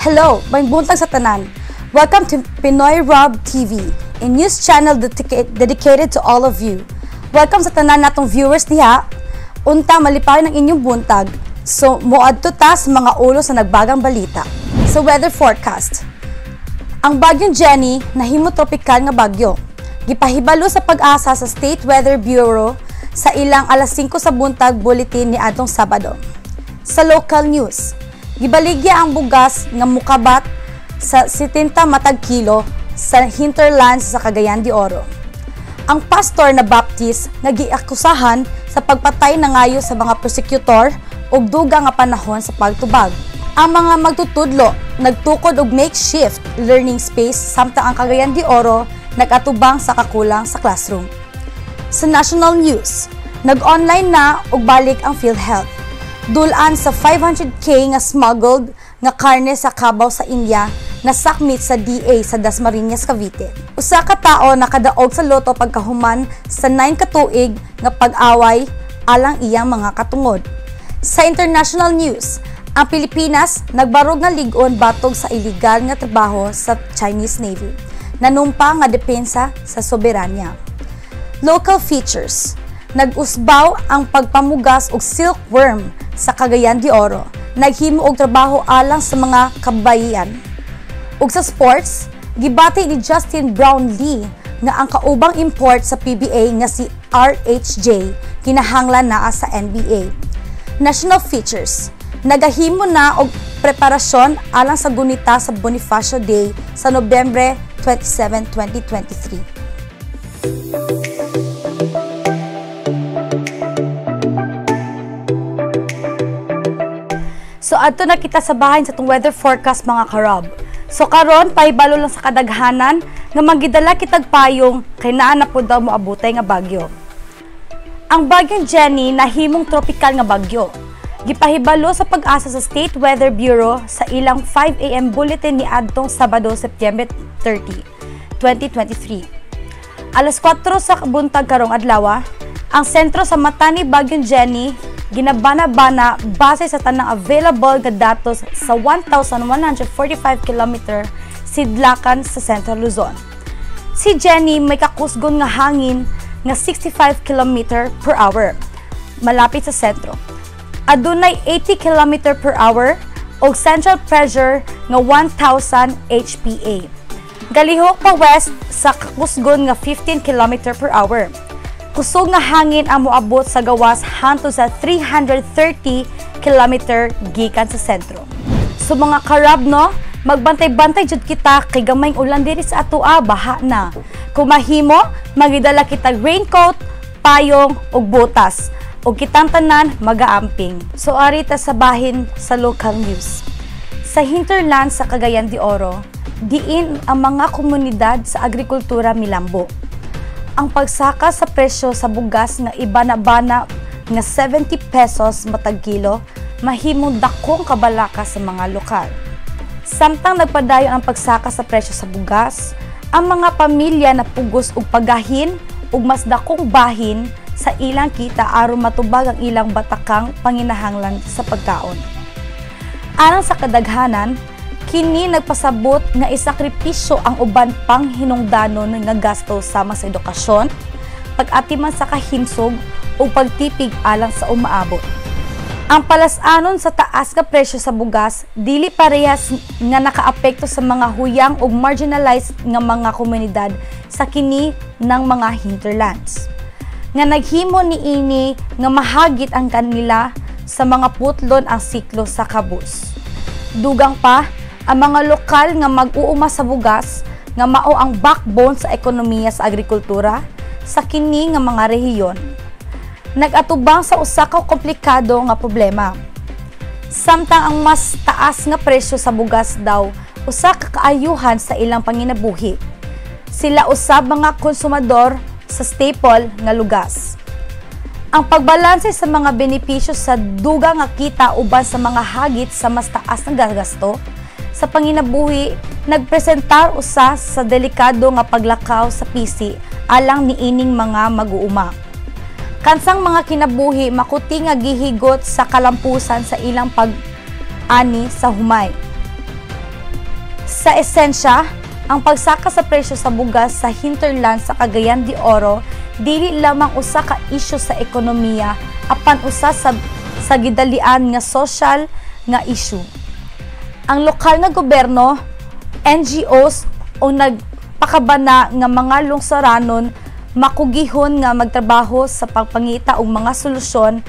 Hello, maayong buntag sa tanan. Welcome to Pinoy Rob TV, a news channel dedicated to all of you. Welcome sa tanan natong viewers diha. Unta malipayon ang inyong buntag. So, moadto ta sa mga ulo sa nagbagang balita. Sa weather forecast, ang bagyong Jenny nahimo tropikal nga bagyo. Gipahibalo sa Pag-asa sa State Weather Bureau sa ilang alas 5 sa buntag bulletin ni adtong Sabado. Sa local news, gibaligya ang bugas nga mukabat sa 70 matag kilo sa hinterlands sa Cagayan de Oro. Ang pastor na Baptist nga giakusahan sa pagpatay nangayo sa mga prosecutor og dugang nga panahon sa pagtubag. Ang mga magtutudlo nagtukod og makeshift learning space samtang ang Cagayan de Oro nag-atubang sa kakulang sa classroom. Sa national news, nag-online na og balik ang PhilHealth. Dulan sa 500K nga smuggled nga karne sa kabaw sa India na sakmit sa DA sa Dasmariñas, Cavite. Usa ka tawo nakadaog sa lotto pagkahuman sa 9 ka tuig nga pag-away alang iyang mga katungod. Sa international news, ang Pilipinas nagbarog nga lig-on batok sa illegal nga trabaho sa Chinese Navy. Nanumpa nga depensa sa soberanya. Local features. Nag-usbaw ang pagpamugas og silkworm sa Cagayan de Oro. Naghimo og trabaho alang sa mga kababayian. Ug sa sports, gibati ni Justin Brownlee nga ang kaubang import sa PBA nga si RHJ kinahanglan naa sa NBA. National features. Nagahimo na og preparasyon alang sa gunita sa Bonifacio Day sa Nobyembre 27, 2023. So adto na kita sa bahin sa atong weather forecast, mga karob. So karon, pahibalo lang sa kadaghanan nga magidala kitag payong kay naa na pud daw moabutay nga bagyo. Ang bagyong Jenny nahimong tropical nga bagyo. Gipahibalo sa Pag-asa sa State Weather Bureau sa ilang 5 a.m. bulletin ni adtong Sabado, Septyembre 30, 2023. Alas 4 sa buntag karong adlaw, ang sentro sa mata ni Bagyong Jenny ginabana-bana base sa tanang available nga datos sa 1,145 km sidlakan sa Central Luzon. Si Jenny may kakusgon nga hangin nga 65 km per hour malapit sa sentro. Adunay 80 km per hour og central pressure nga 1,000 HPA. Galihok pa west sa kakusgon nga 15 km per hour. Kusog nga hangin ang moabot sa gawas hangtod sa 330 km gikan sa sentro. So mga karab no, magbantay-bantay jud kita kay gamayng ulan diri sa atoa, baha na. Kung mahimo, magidala kita raincoat, payong ug botas ug kitang tanan magaamping. So ari ta sa bahin sa local news. Sa hinterland sa Cagayan de Oro, diin ang mga komunidad sa agrikultura milambo. Ang pagsaka sa presyo sa bugas nga ibana-bana nga 70 pesos matag kilo mahimong dakong kabalaka sa mga lokal. Samtang nagpadayon ang pagsaka sa presyo sa bugas, ang mga pamilya napugos og pagahin ug mas dakong bahin sa ilang kita aron matubag ang ilang batakang panginahanglan sa pagkaon. Alang sa kadaghanan, kini nagpasabot nga isakripisyo ang uban pang hinungdanon nga gasto sama sa edukasyon, pag-atiman sa kahimsog o pagtipig alang sa umaabot. Ang palas-anon sa taas nga presyo sa bugas dili parehas nga nakaapekto sa mga huyang ug marginalized nga mga komunidad sa kini ng mga hinterlands, nga naghimo niini nga mahagit ang kanila sa mga putlon ang siklo sa kabus. Dugang pa, ang mga lokal nga mag-uuma sa bugas nga mao ang backbone sa ekonomiya sa agrikultura sa kini nga mga rehiyon, nag-atubang sa usa ka komplikado nga problema. Samtang ang mas taas nga presyo sa bugas daw usa ka kaayuhan sa ilang panginabuhi, sila usab mga konsumador sa staple nga lugas. Ang pagbalanse sa mga benepisyo sa dugang nga kita uban sa mga hagit sa mas taas nga gasto sa panginabuhi nagpresentar usa sa delikado nga paglakaw sa pisi alang niining mga mag-uuma. Kansang mga kinabuhi makuti nga gihigot sa kalampusan sa ilang pag-ani sa humay. Sa esensya, ang pagsaka sa presyo sa bugas sa hinterland sa Cagayan de Oro dili lamang usa ka isyu sa ekonomiya apan usa sa gidalian nga social nga issue. Ang lokal nga gobyerno, NGOs o nagpakabana nga mga lungsuranon makugihon nga magtrabaho sa pagpangita og mga solusyon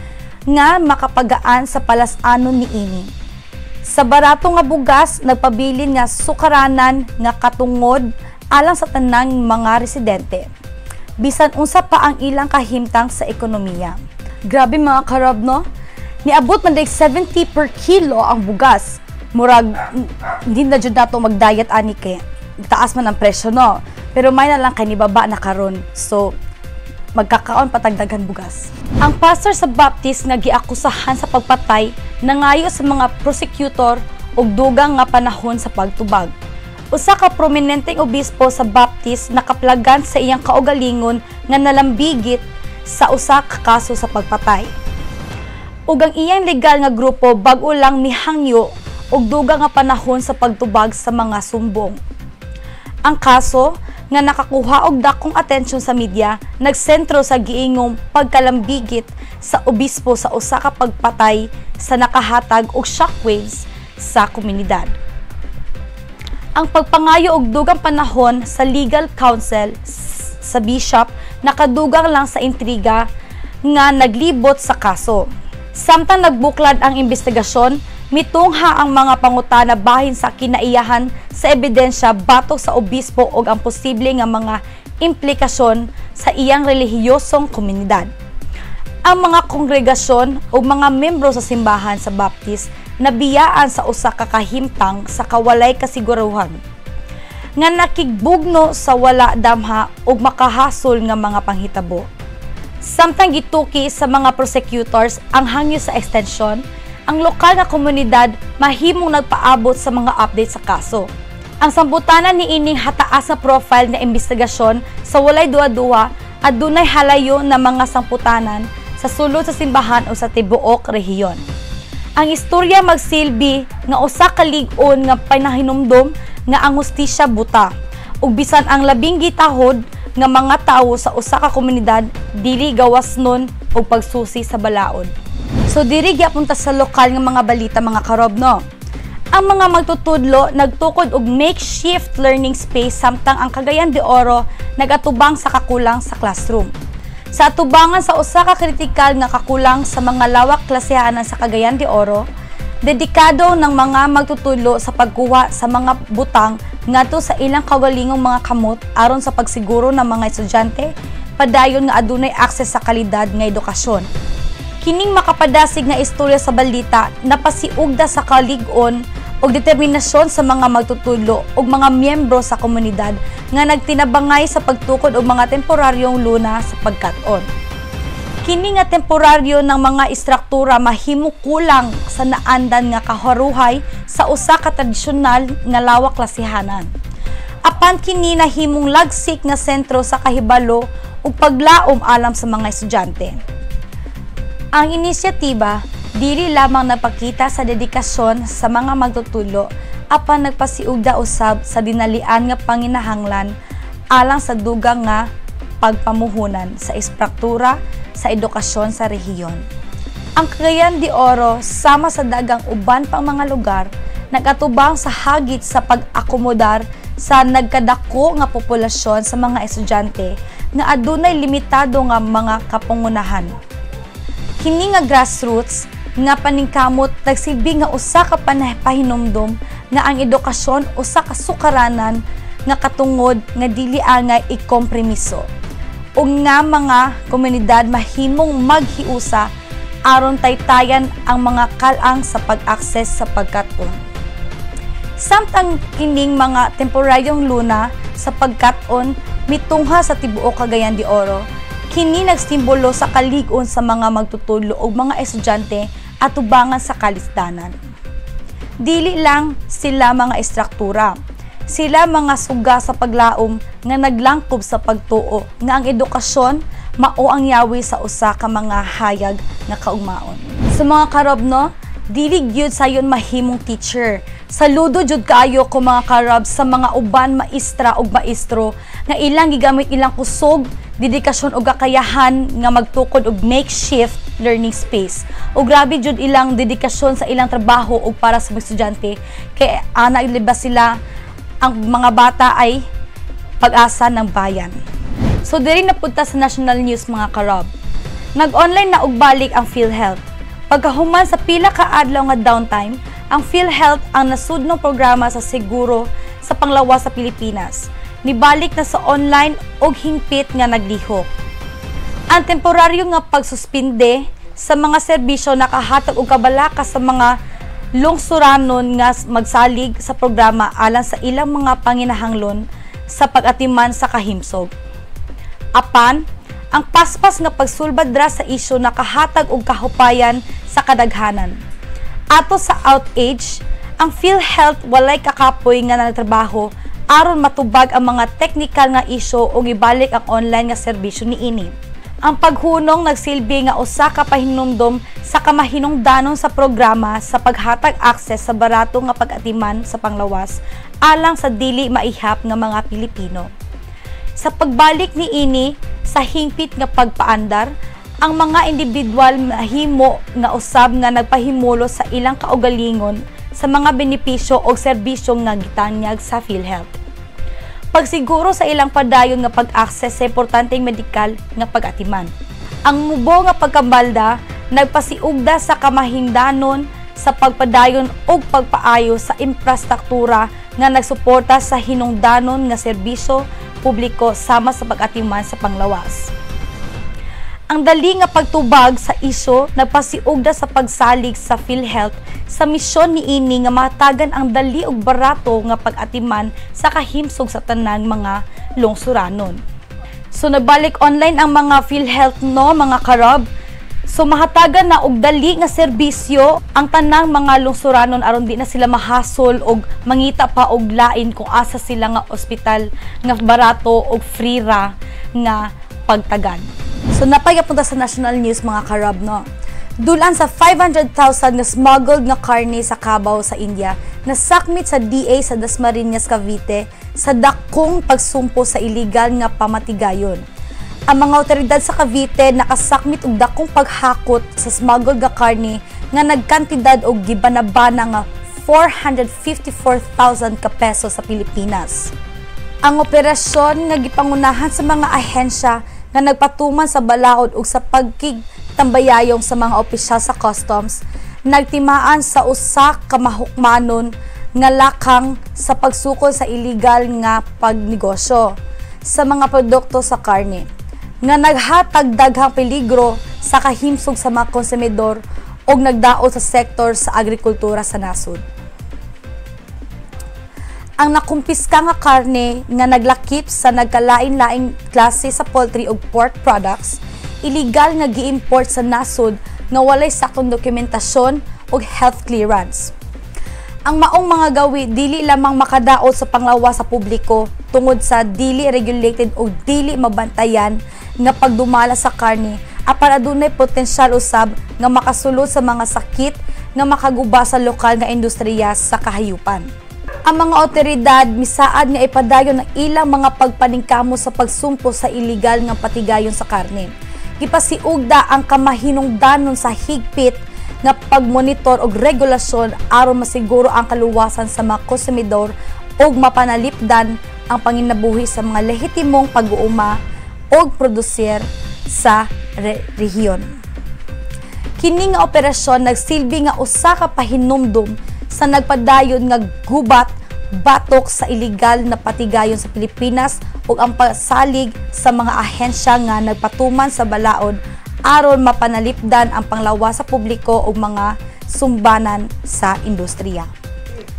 nga makapagaan sa palas-anon niini. Sa barato nga bugas, nagpabilin nga sukaranan nga katungod alang sa tanang mga residente, bisan unsa pa ang ilang kahimtang sa ekonomiya. Grabe, mga karob, no? Niabot man dig 70 per kilo ang bugas. Murag hindi na jud nato mag-diet ani kay taas man ang presyo, no? Pero may na lang kay nibaba na karon. So magkakaon pa tag daghan bugas. Ang pastor sa Baptist nga giakusahan sa pagpatay nangayo sa mga prosecutor og dugang nga panahon sa pagtubag. Usa ka prominenteng obispo sa Baptist nakaplagan sa iyang kaugalingon nga nalambigit sa usa ka kaso sa pagpatay. Ug ang iyang legal nga grupo bag-o lang mihangyo og dugang nga panahon sa pagtubag sa mga sumbong. Ang kaso nga nakakuha og dakong atensyon sa media nagsentro sa giingong pagkalambigit sa obispo sa usa ka pagpatay sa nakahatag og shockwaves sa komunidad. Ang pagpangayo og dugang panahon sa legal counsel sa bishop nakadugang lang sa intriga nga naglibot sa kaso. Samtang nagbuklad ang investigasyon, mitungha ang mga pangutana bahin sa kinaiyahan sa ebidensya batok sa obispo ug ang posible nga mga implikasyon sa iyang relihiyosong komunidad. Ang mga kongregasyon ug mga membro sa simbahan sa Baptist nabiyaan sa usa ka kahimtang sa kawalay kasiguruhan nga nakigbugno sa wala damha ug makahasol nga mga panghitabo. Samtang gituki sa mga prosecutors ang hangyo sa extension, ang lokal nga komunidad mahimong nagpaabot sa mga update sa kaso. Ang sambutanan niining hataas na profile nga investigasyon sa walay duha-duha adunay halayo na mga sangputanan sa sulod sa simbahan o sa tibuok rehiyon. Ang istorya magsilbi nga usa ka lig-on nga panahinumdom nga ang hustisya buta ug bisan ang labing gitahod nga mga tawo sa usa ka komunidad dili gawasnon og pagsusi sa balaod. So diri gyapon ta sa lokal nga mga balita, mga karob, no. Ang mga magtutudlo nagtukod og makeshift learning space samtang ang Cagayan de Oro nagatubang sa kakulang sa classroom. Sa atubangan sa usa ka kritikal nga kakulang sa mga lawak klasehanan sa Cagayan de Oro, dedikado ng mga magtutudlo sa pagkuha sa mga butang ngadto sa ilang kaugalingong mga kamot aron sa pagsiguro ng mga estudyante padayon nga adunay access sa kalidad nga edukasyon. Kining makapadasig nga istorya sa balita napasiugda sa kalig-on og determinasyon sa mga magtutudlo ug mga miyembro sa komunidad nga nagtinabangay sa pagtukod og mga temporaryong luna sa pagkat-on. Kini nga temporaryo ng mga istruktura mahimo kulang sa naandan nga kaharuhay sa usa ka tradisyonal nga lawak klasihanan. Apan kini nahimong lagsik nga sentro sa kahibalo ug paglaom alang sa mga estudyante. Ang inisyatiba dili lamang nagpakita sa dedikasyon sa mga magtutudlo apan nagpasiugda usab sa dinalian nga panginahanglan alang sa dugang nga pagpamuhunan sa istruktura sa edukasyon sa rehiyon. Ang Cagayan de Oro, sama sa dagang uban pang mga lugar, nagatubang sa hagit sa pag-akomodar sa nagkadako nga populasyon sa mga estudyante nga adunay limitado nga mga kapangunahan. Kini nga grassroots nga paningkamot nagsilbi nga usa ka pahinumdom nga ang edukasyon usa ka sukaranan nga katungod nga dili angay ikompromiso ug nga mga komunidad mahimong maghiusa aron taytayan ang mga kal-ang sa pag-akses sa pagkat-on. Samtang kining mga temporaryong luna sa pagkat-on mitungha sa tibuok Cagayan de Oro, kini nagsimbolo sa kalig-on sa mga magtutudlo ug mga estudyante atubangan sa kalisdanan. Dili lang sila mga istruktura. Sila mga suga sa paglaom nga naglangkob sa pagtuo nga ang edukasyon mao ang yawi sa usa ka mga hayag nga kaugmaon. Sa mga karob, no, dili gyud sayon mahimong teacher. Saludo jud kaayo ko, mga karab, sa mga uban maestra ug maestro nga ilang gigamit ilang kusog, dedikasyon ug kakayahan nga magtukod og makeshift learning space. Ug grabe jud ilang dedikasyon sa ilang trabaho ug para sa mga estudyante kay ana ba sila, ang mga bata ay pag-asa ng bayan. So diri na punta sa national news, mga karab. Nag-online na og balik ang PhilHealth. Pagkahuman sa pila ka adlaw nga downtime, ang PhilHealth, ang nasudnong programa sa seguro sa panglawas sa Pilipinas, nibalik na sa online og hingpit nga naglihok. Ang temporaryo nga pagsuspinde sa mga serbisyo nakahatag og kabalaka sa mga lungsuranon nga magsalig sa programa alang sa ilang mga panginahanglan sa pag-atiman sa kahimsog. Apan, ang paspas nga pagsulbad ra sa isyu nakahatag og kahupayan sa kadaghanan. Ato sa outage, ang PhilHealth walay kakapoy nga nagtrabaho aron matubag ang mga technical nga isyu ug ibalik ang online nga serbisyo niini. Ang paghunong nagsilbi nga usa ka pahinumdom sa kamahinungdanon sa programa sa paghatag access sa barato nga pag-atiman sa panglawas alang sa dili maihap nga mga Pilipino. Sa pagbalik niini sa hingpit nga pagpaandar, ang mga individual mahimo nga usab nga nagpahimulos sa ilang kaugalingon sa mga benepisyo o serbisyo nga gitanyag sa PhilHealth, pagsiguro sa ilang padayon nga pag-access sa importanteng medikal nga pag-atiman. Ang mubo nga pagkabalda nagpasiugda sa kamahindanon sa pagpadayon ug pagpaayo sa infrastruktura nga nagsuporta sa hinungdanon nga serbisyo publiko sama sa pag-atiman sa panglawas. Ang dali nga pagtubag sa isyu nagpasiugda sa pagsalig sa PhilHealth sa misyon niini nga mahatagan ang dali ug barato nga pag-atiman sa kahimsog sa tanang mga lungsuranon. So nagbalik online ang mga PhilHealth, no, mga karab. So mahatagan na og dali nga serbisyo ang tanang mga lungsuranon aron di na sila mahasol og mangita pa og lain kung asa sila nga ospital nga barato og free ra nga pagtagan. So napagapunta sa national news, mga karab, no. Dulan sa 500,000 nga smuggled nga karne sa kabaw sa India nasakmit sa DA sa Dasmariñas, Cavite sa dakong pagsumpo sa illegal nga pamatigayon. Ang mga otoridad sa Cavite nakasakmit og dakong paghakot sa smuggled nga karne nga nagkantidad og gibanabana nga 454,000 ka peso sa Pilipinas. Ang operasyon nga gipangunahan sa mga ahensya nga nagpatuman sa balaod ug sa pagkigtambayayong sa mga opisyal sa customs nagtimaan sa usa ka mahukmanon nga lakang sa pagsukol sa illegal nga pagnegosyo sa mga produkto sa karne nga naghatag daghang peligro sa kahimsog sa mga konsumidor ug nagdaot sa sektor sa agrikultura sa nasod. Ang nakumpiska nga karne nga naglakip sa nagkalain-laing klase sa poultry ug pork products, illegal nga gi-import sa nasod nga walay saktong dokumentasyon ug health clearance. Ang maong mga gawi dili lamang makadaot sa panglawas sa publiko tungod sa dili regulated o dili mabantayan nga pagdumala sa karne, apan adunay potensyal usab nga makasulod sa mga sakit nga makaguba sa lokal nga industriya sa kahayupan. Ang mga otoridad misaad nga ipadayon ang ilang mga pagpaningkamo sa pagsumpo sa illegal nga patigayon sa karne. Gipasiugda ang kamahinungdanon sa higpit nga pagmonitor og regulasyon aron masiguro ang kaluwasan sa mga konsumidor ug mapanalipdan ang panginabuhi sa mga lehitimong pag-uuma og produser sa rehiyon. Kini nga operasyon nagsilbi nga usa ka pahinumdum sa nagpadayon nga gubat batok sa illegal na patigayon sa Pilipinas ug ang pasalig sa mga ahensya nga nagpatuman sa balaod aron mapanalipdan ang panglawas sa publiko ug mga sumbanan sa industriya.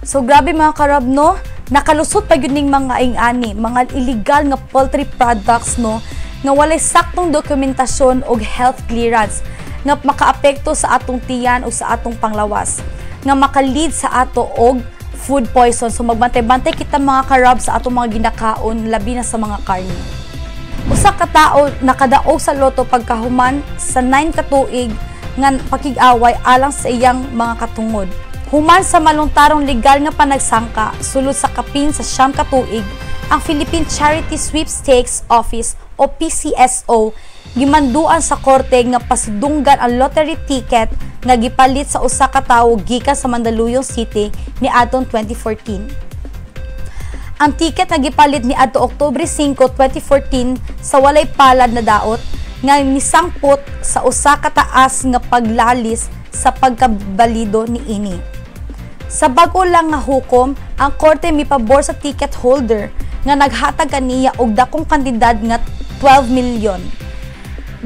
So grabe, mga karab, no, nakalusot pa gyud ning mga ingani, mga illegal nga poultry products, no, nga walay saktong dokumentasyon og health clearance nga makaapekto sa atong tiyan o sa atong panglawas nga maka-lead sa ato og food poison. So magbantay-bantay kita, mga karab, sa atong mga ginakaon, labi na sa mga karne. Usa ka tawo nakadaog sa loto pagkahuman sa 9 ka tuig nga pakig-away alang sa iyang mga katungod. Human sa malungtarong legal nga panagsangka sulod sa kapin sa 9 ka tuig, ang Philippine Charity Sweepstakes Office o PCSO gimanduan sa korte nga pasidunggan ang lottery ticket nga gipalit sa usa ka tawo gikan sa Mandaluyong City niadtong 2014. Ang ticket nga gipalit niadto Oktubre 5, 2014 sa walay palad na daot nga nisangpot sa usa ka taas nga paglalis sa pagkabalido niini. Sa bag-o lang nga hukom, ang korte mipabor sa ticket holder nga naghatag kaniya og dakong kantidad nga 12 milyon.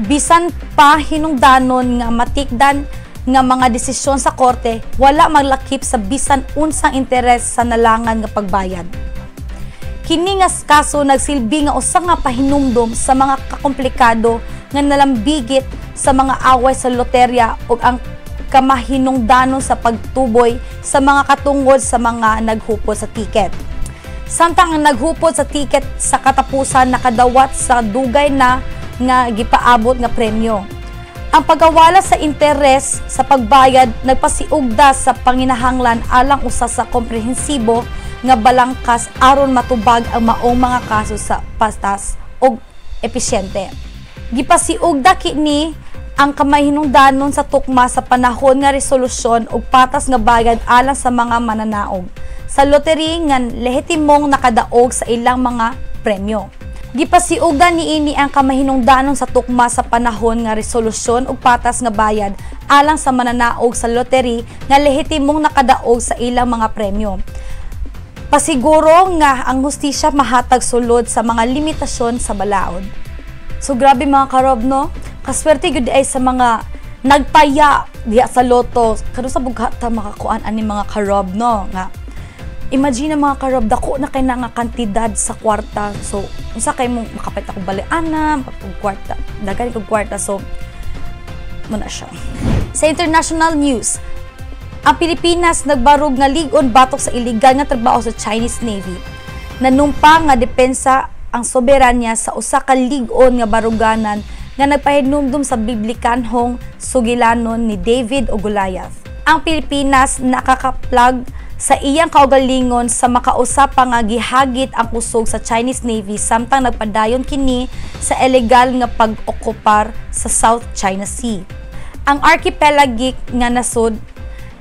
Bisan pa hinungdanon nga matikdan nga mga desisyon sa korte, wala maglakip sa bisan unsang interes sa nalangan nga pagbayad. Kini nga kaso nagsilbi nga usa nga pahinumdom sa mga kakomplikado nga nalambigit sa mga away sa loterya ug ang kamahinungdanon sa pagtuboy sa mga katungod sa mga naghupot sa tiket. Samtang ang naghupot sa tiket sa katapusan nakadawat sa dugay na nga gipaabot nga premyo, ang pagkawala sa interes sa pagbayad nagpasiugda sa panginahanglan alang usa sa komprehensibo nga balangkas aron matubag ang maong mga kaso sa pastas ug episyente. Gipasiugda kini ang kamahinungdanon sa tukma sa panahon nga resolusyon ug patas nga bayad alang sa mga mananaog sa lottery nga lehitimong nakadaog sa ilang mga premyo. Gipasiugda niini ang kamahinungdanon sa tukma sa panahon nga resolusyon ug patas nga bayad alang sa mananaog sa lottery nga lehitimong nakadaog sa ilang mga premyo. Pasiguro nga ang hustisya mahatag sulod sa mga limitasyon sa balaod. So grabe, mga karob, no? Kaswerte gyud ay sa mga nagpaya diha sa lotto. Karon sa bugata makakuan ani, mga karob, no, nga imagine, mga karob, dako na kay na nga kantidad sa kwarta. So unsa kay mo makapalit ako bali ana, og kwarta, daghan kog kwarta. So muna siya. Sa international news, ang Pilipinas nagbarog nga lig-on batok sa illegal nga trabaho sa Chinese Navy. Nanumpa nga depensa ang soberanya sa usa ka lig-on nga baruganan nga nagpahinumdum sa biblikanhong sugilanon ni David o Goliath. Ang Pilipinas nakakaplag sa iyang kaugalingon sa makausa pa nga gihagit ang kusog sa Chinese Navy samtang nagpadayon kini sa illegal nga pag-okupar sa South China Sea. Ang archipelagic nga nasod,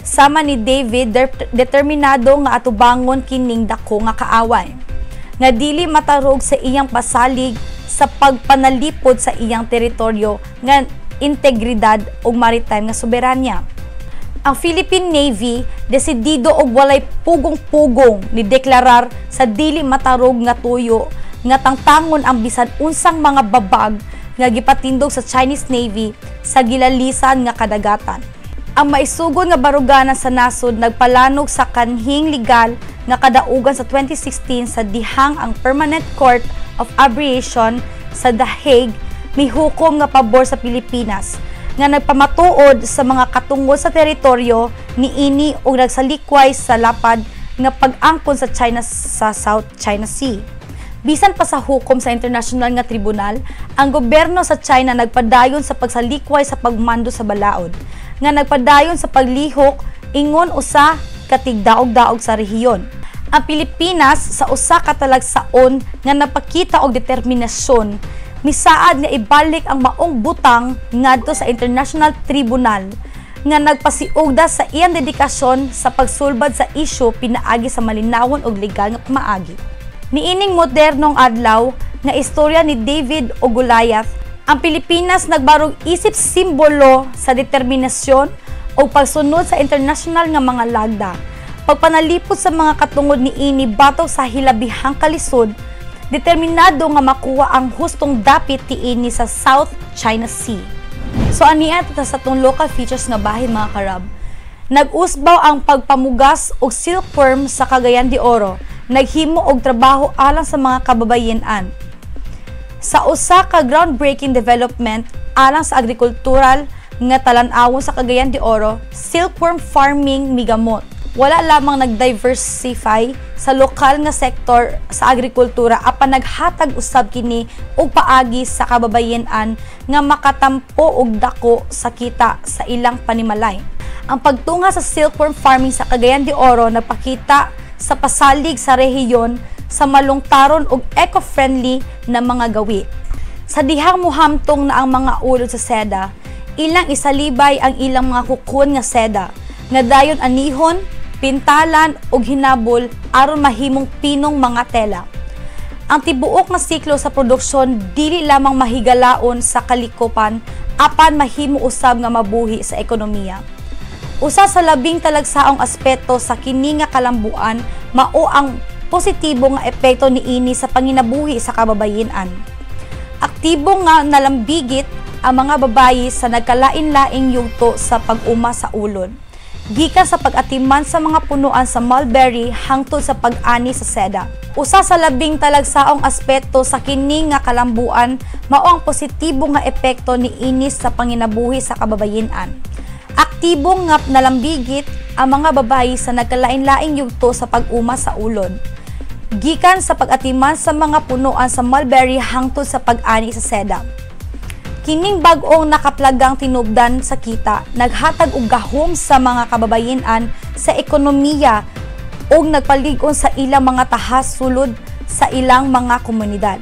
sama ni David, determinado nga atubangon kining dako nga kaaway nga dili matarog sa iyang pasalig sa pagpanalipod sa iyang teritoryo nga integridad ug maritime nga soberanya. Ang Philippine Navy desidido og walay pugong-pugong ni deklarar sa dili matarog nga tuyo nga tangtangon ang bisan unsang mga babag nga gipatindog sa Chinese Navy sa gilalisan nga kadagatan. Ang maisugon nga baruganan sa nasod nagpalanog sa kanhing legal nga kadaugan sa 2016 sa dihang ang Permanent Court of Arbitration sa The Hague mihukom nga pabor sa Pilipinas nga nagpamatuod sa mga katungod sa teritoryo niini ug nagsalikway sa lapad nga pag-angkon sa China sa South China Sea. Bisan pa sa hukom sa international nga tribunal, ang gobyerno sa China nagpadayon sa pagsalikway sa pagmando sa balaod, nga nagpadayon sa paglihok ingon usa ka tigdaog-daog sa rehiyon. Ang Pilipinas sa usa ka talagsaon nga napakita og determinasyon misaad nga ibalik ang maong butang ngadto sa International Tribunal nga nagpasiugda sa iyang dedikasyon sa pagsulbad sa isyu pinaagi sa malinawon og legal nga pamaagi. Niining modernong adlaw nga istorya ni David o Goliath, ang Pilipinas nagbarog isip simbolo sa determinasyon o pagsunod sa international nga mga lagda. Pagpanalipod sa mga katungod niini batok sa hilabihang kalisod, determinado nga makuha ang hustong dapit tiini sa South China Sea. So ania ta sa atong local features nga bahin, mga karab. Nag-usbaw ang pagpamugas og silkworm sa Cagayan de Oro, naghimo og trabaho alang sa mga kababayen-an. Sa usa ka groundbreaking development alang sa agrikultural nga talan-awon sa Cagayan de Oro, silkworm farming migamot. Wala lamang nag-diversify sa lokal nga sektor sa agrikultura apan naghatag usab kini og paagi sa kababayen-an nga makatampo og dako sa kita sa ilang panimalay. Ang pagtunga sa silkworm farming sa Cagayan de Oro nagpakita sa pasalig sa rehiyon sa malungtaron ug eco-friendly na mga gawi. Sa dihang muhamtong na ang mga ulod sa seda, ilang isalibay ang ilang mga kukon nga seda, nga dayon anihon, pintalan ug hinabol aron mahimong pinong mga tela. Ang tibuok nga siklo sa produksyon dili lamang mahigalaon sa kalikupan apan mahimo usab nga mabuhi sa ekonomiya. Usa sa labing talagsaong aspeto sa kini nga kalambuan mao ang positibo nga epekto niini sa panginabuhi sa kababayen-an. Aktibo nga nalambigit ang mga babayi sa nagkalain-laing yugto sa pag-uma sa ulod. Gikan sa pag-atiman sa mga punuan sa mulberry hangtod sa pag-ani sa seda. Usa sa labing talagsaong aspeto sa kini nga kalambuan mao ang positibo nga epekto niini sa panginabuhi sa kababayen-an. Aktibo nga nalambigit ang mga babayi sa nagkalain-laing yugto sa pag-uma sa ulod. Gikan sa pag-atiman sa mga punuan sa mulberry hangtod sa pag-ani sa seda. Kining bag-ong nakaplagang tinubdan sa kita naghatag og gahom sa mga kababayen-an sa ekonomiya ug nagpalig-on sa ilang mga tahas sulod sa ilang mga komunidad.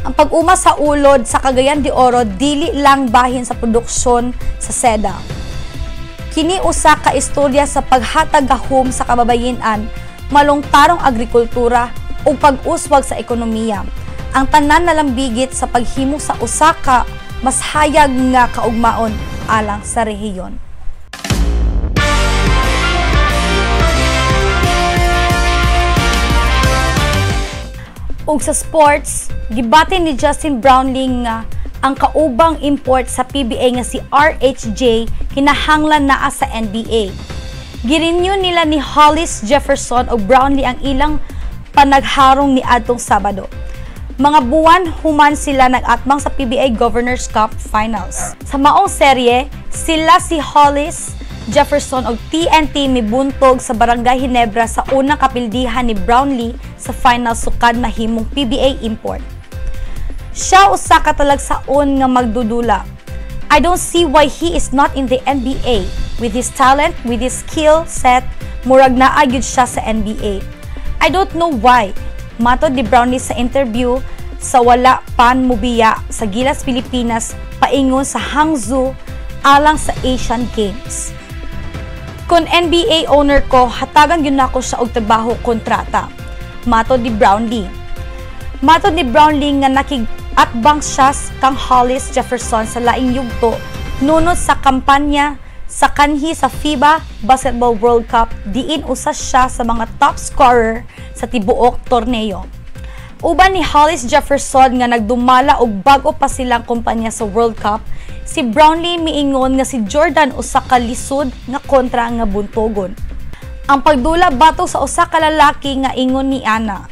Ang pag-uma sa ulod sa Cagayan de Oro dili lang bahin sa produksyon sa seda. Kini usa ka istorya sa paghatag gahom sa kababayen-an, malungtarong agrikultura ug pag-uswag sa ekonomiya. Ang tanan nalambigit sa paghimo sa usa ka mas hayag nga kaugmaon alang sa rehiyon. Ug sa sports, gibati ni Justin Brownlee nga ang kaubang import sa PBA nga si RHJ kinahanglan naa sa NBA. Girenew nila ni Hollis Jefferson ug Brownlee ang ilang panagharong niadtong Sabado. Mga buwan human sila nag-atbang sa PBA Governors Cup Finals. Sa maong serye, sila si Hollis Jefferson og TNT mibuntog sa Barangay Ginebra sa unang kapildihan ni Brownlee sa finals sukad mahimong PBA import. Siya usa ka talagsaon nga magdudula. I don't see why he is not in the NBA. With his talent, with his skill set, murag naa gyud siya sa NBA. I don't know why. Matod ni Brownlee sa interview sa wala pan mubiya sa Gilas, Pilipinas paingon sa Hangzhou alang sa Asian Games. Kung NBA owner ko, hatagan gyud nako siya og trabaho kontrata. Matod ni Brownlee. Matod ni Brownlee nga nakig-atbang siya kang Hollis Jefferson sa laing yugto nunot sa kampanya sa kanhi sa FIBA Basketball World Cup diin usa siya sa mga top scorer sa tibuok torneo. Uban ni Hollis Jefferson nga nagdumala og bag-o pa silang kumpanya sa World Cup, si Brownlee miingon nga si Jordan usa ka lisod nga kontra nga buntogon. Ang pagdula batok sa usa ka lalaki nga ingon ni Ana.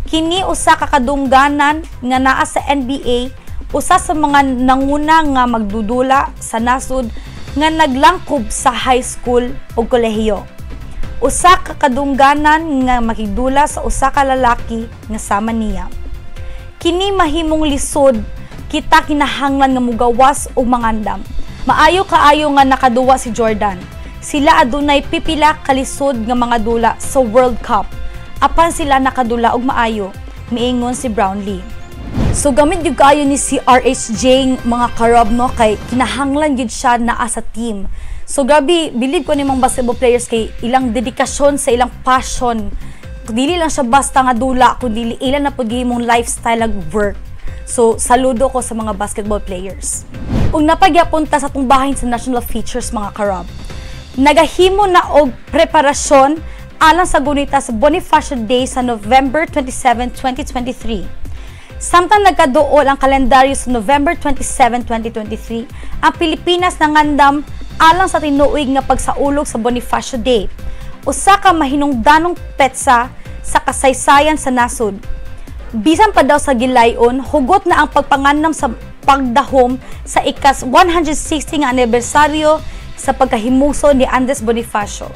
Kini usa ka kadungganan nga naa sa NBA, usa sa mga nanguna nga magdudula sa nasud nga naglangkob sa high school o kolehiyo. Usa ka kadungganan nga makigdula sa usa ka lalaki nga sama niya. Kini mahimong lisod kita kinahanglan nga mugawas og mangandam. Maayo kaayo nga nakaduwa si Jordan. Sila adunay pipila kalisod nga mga dula sa World Cup. Apan sila nakadula og maayo, miingon si Brownlee. So gamit gyud kaayo ni si RHJ mga karob no kay kinahanglan gyud siya naa sa team. So grabe, believe ko ni mga basketball players kay ilang dedikasyon sa ilang passion. Dili lang siya basta nga dula kundi ilan na pud gihimong lifestyle ag work. So saludo ko sa mga basketball players. Ug napagyapon ta sa atong bahin sa national features mga karob. Nagahimo na og preparasyon alang sa gunita sa Bonifacio Day sa November 27, 2023. Samtang nagkaduol ang kalendaryo sa November 27, 2023, ang Pilipinas nangandam alang sa tinuig nga pagsaulog sa Bonifacio Day, usa ka mahinungdanong petsa sa kasaysayan sa nasod. Bisan pa daw sa gilayon, hugot na ang pagpangandam sa pagdahom sa ikas 160 nga anibersaryo sa pagkahimuso ni Andres Bonifacio.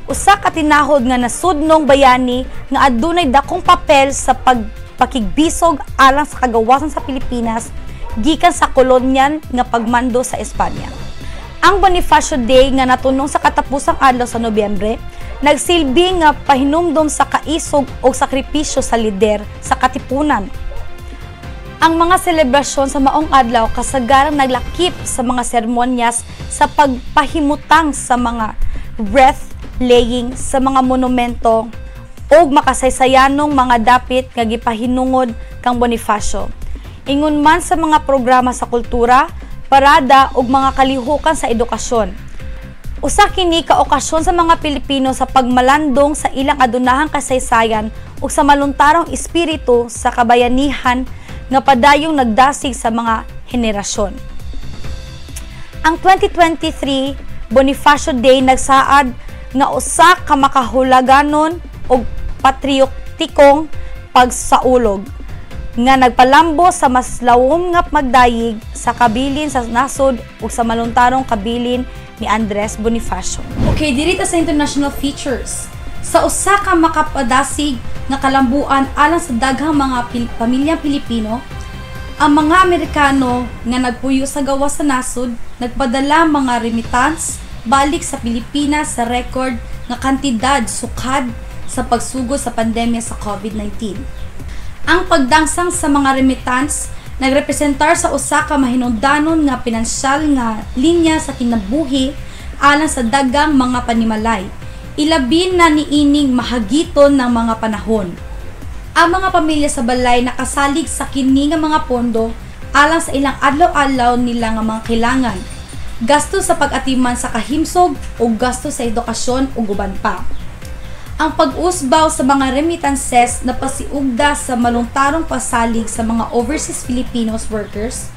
Usa ka tinahod nga nasudnong bayani nga adunay dakong papel sa pagpakigbisog alang sa kagawasan sa Pilipinas gikan sa kolonyan nga pagmando sa Espanya. Ang Bonifacio Day nga natunong sa katapusang adlaw sa Nobyembre, nagsilbi nga pahinumdom sa kaisog o sakripisyo sa lider sa Katipunan. Ang mga selebrasyon sa maong adlaw kasagarang naglakip sa mga seremonyas sa pagpahimutang sa mga wreath laying sa mga monumento ug makasaysayanong mga dapit nga gipahinungod kang Bonifacio. Ingon man sa mga programa sa kultura, parada ug mga kalihukan sa edukasyon. Usa kini ka okasyon sa mga Pilipino sa pagmalandong sa ilang adunahang kasaysayan ug sa maluntarong espiritu sa kabayanihan nga padayong nagdasig sa mga henerasyon. Ang 2023 Bonifacio Day nagsaad nga usa ka makahulaganon og patriotikong pagsaulog nga nagpalambo sa mas lawom nga magdayig sa kabilin sa nasod ug sa maluntarong kabilin ni Andres Bonifacio. Okay, diri ta sa international features. Sa usa ka makapadasig nga kalambuan alang sa daghang mga pamilyang Pilipino, ang mga Amerikano nga nagpuyo sa gawas sa nasod nagpadala mga remittance balik sa Pilipinas sa record nga kantidad sukad sa pagsugod sa pandemya sa COVID-19. Ang pagdangsang sa mga remittance nagrepresentar sa usa ka mahinungdanon nga pinansyal nga linya sa kinabuhi alang sa daghang mga panimalay, ilabi na niining mahagiton ng mga panahon. Ang mga pamilya sa balay nakasalig sa kini nga mga pondo alang sa ilang adlaw-adlaw nila nga mga kailangan, gasto sa pag-atiman sa kahimsog o gasto sa edukasyon ug uban pa. Ang pag-usbaw sa mga remittances napasiugda sa maluntarong pasalig sa mga overseas Filipinos workers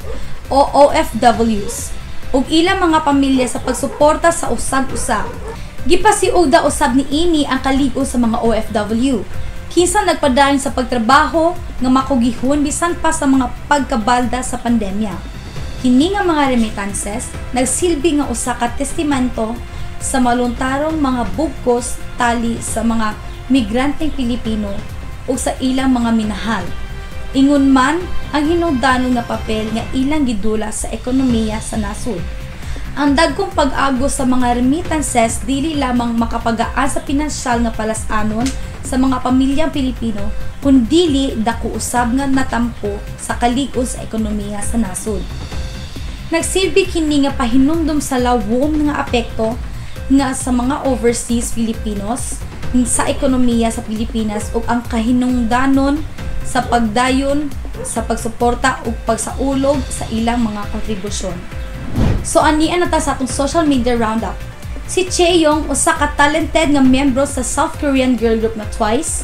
o OFWs ug ilang mga pamilya sa pagsuporta sa usag-usa. Gipasiugda usab niini ang kalig-on sa mga OFW, kinsa nagpadayon sa pagtrabaho nga makugihon bisan pa sa mga pagkabalda sa pandemya. Kini nga mga remittances nagsilbi nga usa ka testamento sa maluntarong mga bugkos tali sa mga migranteng Pilipino ug sa ilang mga minahal. Ingon man ang hinungdanon nga papel nga ilang gidula sa ekonomiya sa nasod. Ang dagkong pag-agos sa mga remittances dili lamang makapagaan sa pinansyal nga palas-anon sa mga pamilyang Pilipino, kundili dako usab nga natampo sa kalig-on sa ekonomiya sa nasod. Nagsilbi kini nga pahinumdom sa lawom nga apekto nga sa mga overseas Filipinos sa ekonomiya sa Pilipinas ug ang kahinungdanon sa pagdayon sa pagsuporta ug pagsaulog sa ilang mga kontribusyon. So anian na ta sa atong social media roundup. Si Chaeyoung, usa ka talented nga miyembro sa South Korean girl group na Twice,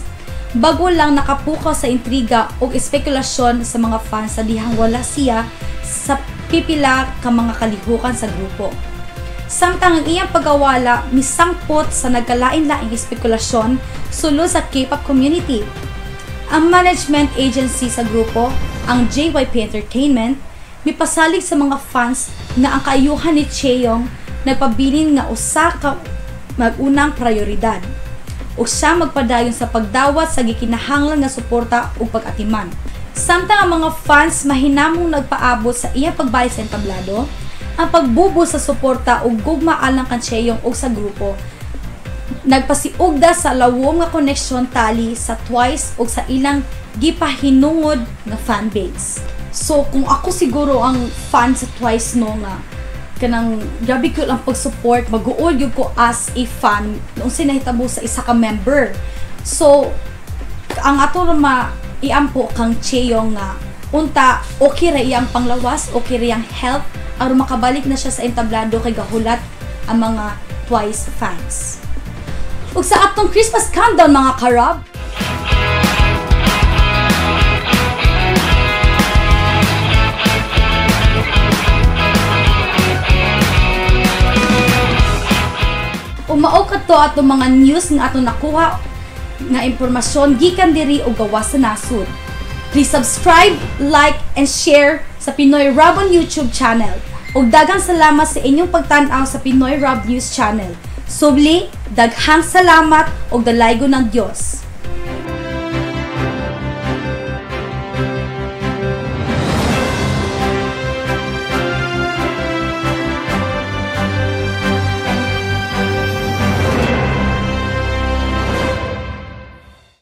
bago lang nakapukaw sa intriga ug espekulasyon sa mga fans sa dihang wala siya sa pipila ka mga kalihukan sa grupo. Samtang ang iyang pagawala misangpot sa nagkalain-laing espekulasyon sulod sa K-pop community. Ang management agency sa grupo, ang JYP Entertainment, mipasalig sa mga fans na ang kaayuhan ni Chaeyoung nagpabilin nga usa ka mag-unang prioridad ug siya magpadayon sa pagdawat sa gikinahanglan nga suporta ug pag-atiman. Samtang ang mga fans mahinamong nagpaabot sa iyang pagbalik sa entablado, ang pagbubo sa suporta ug gugma alang kang Chaeyoung ug sa grupo nagpasiugda sa lawom nga koneksyon tali sa Twice ug sa ilang gipahinungod nga fanbase. So kung ako siguro ang fan sa Twice, no, nga kanang grabe ko ang pag-support, mag-uol gyud ko as a fan nung sinahitabo sa isa ka member. So ang ato ra ma iampo kang Chaeyoung nga unta okay ra iyang panglawas, okay ra iyang health aron makabalik na siya sa entablado kay gahulat ang mga Twice fans. Ug sa atong Christmas countdown, mga karab, umao kadto atong mga news nga atong nakuha nga impormasyon gikan diri og gawas sa nasod. Please subscribe, like, and share sa Pinoy Rob on YouTube channel. Ug daghang salamat sa inyong pagtan-aw sa Pinoy Rob News channel. Subli, daghang salamat ug dalaygon ng Dios.